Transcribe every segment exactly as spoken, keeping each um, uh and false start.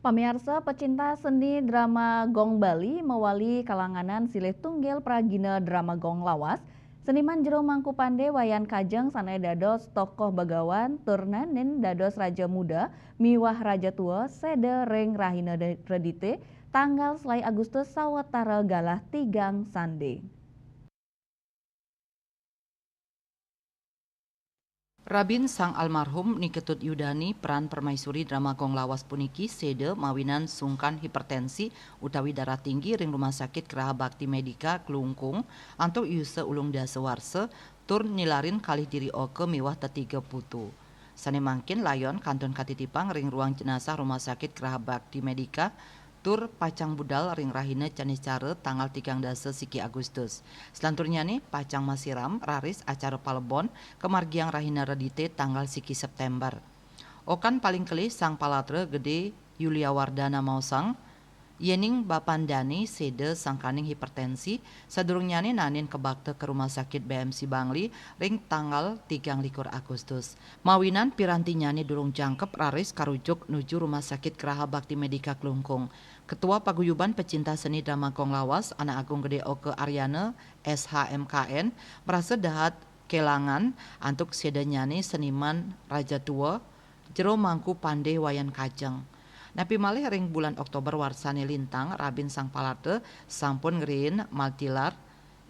Pamiarsa, pecinta seni drama gong Bali mawali kalanganan silih tunggil pragina drama gong lawas, seniman jero mangku pande Wayan Kajeng sane dados tokoh bagawan tur nanin dados raja muda miwah raja tua seda ring rahina de-, redite tanggal selae Agustus sawetara galah tigang sande. Rabin sang almarhum Ni Ketut Yudani peran permaisuri drama gong lawas puniki seda mawinan sungkan hipertensi utawi darah tinggi ring Rumah Sakit Graha Bakti Medika Klungkung antuk yusa ulung dasa warsa tur nilarin kalih diri oka miwah tetiga putu. Sane mangkin layon kantun katitipang ring ruang jenazah Rumah Sakit Graha Bakti Medika tur pacang budal ring rahina Caniscara tanggal tigang dasa siki Agustus. Selanturnyane pacang masiram raris acara palebon kamargiang rahina Redite tanggal siki September. Okan paling kelih Sang Palatra Gede Yulia Wardana maosang, yening bapan dane seda sangkaning hipertensi, sadurungnyane nanin kabakta ka Rumah Sakit B M C Bangli ring tanggal tigang likur Agustus. Mawinan pirantinyane durung jangkep raris karujuk nuju Rumah Sakit Graha Bakti Medika Klungkung. Ketua Paguyuban Pecinta Seni Drama Gong Lawas, Anak Agung Gede Oka Aryana, S H M K N, merasa dahat kelangan antuk sedanyane seniman raja tua, jero mangku pande Wayan Kajeng. Napi malih ring bulan Oktober warsane lintang, Rabin Sang Palatra sampun ngriin maltilar,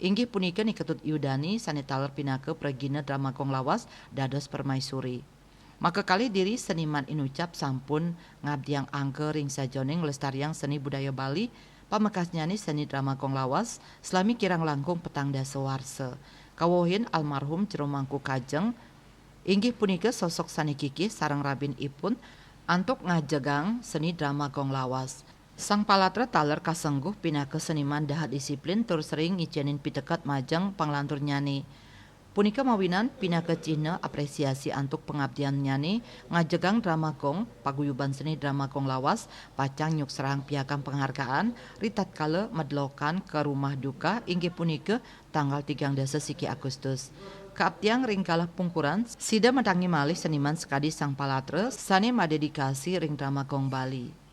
inggih punika Ni Ketut Yudani sane taler pinaka pragina drama gong lawas dados permaisuri. Maka kalih diri seniman inucap sampun ngabdiang angga ring sajoning nglestariang seni budaya Bali, pamekasnyane seni drama gong lawas, salami kirang langkung petang dasa warsa. Kawohin almarhum Jero Mangku Kajeng, inggih punika sosok sane kikih sareng rabin ipun antuk ngajegang seni drama gong lawas. Sang Palatra taler kasengguh pinaka seniman dahat disiplin tur sering ngicenin piteket majeng panglanturnyane. Punika mawinan pinaka cihna apresiasi antuk pangabdiannyane ngajegang drama gong, paguyuban seni drama gong lawas pacang nyukserahang piagam penghargaan ritatkala medlokan ka rumah duka inggih punika tanggal tigang dasa siki Agustus. Kaaptiang ring galah pungkuran, sida matangi malih seniman sakadi Sang Palatra sane madedikasi ring drama gong Bali.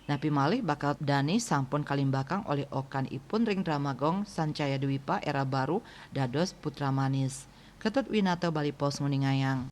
Napi malih bakal dane sampun kalimbakang olih okan ipun ring drama gong Sancaya Dwipa Era Baru dados Putra Manis. Ketut Winata Bali Post nguningayang.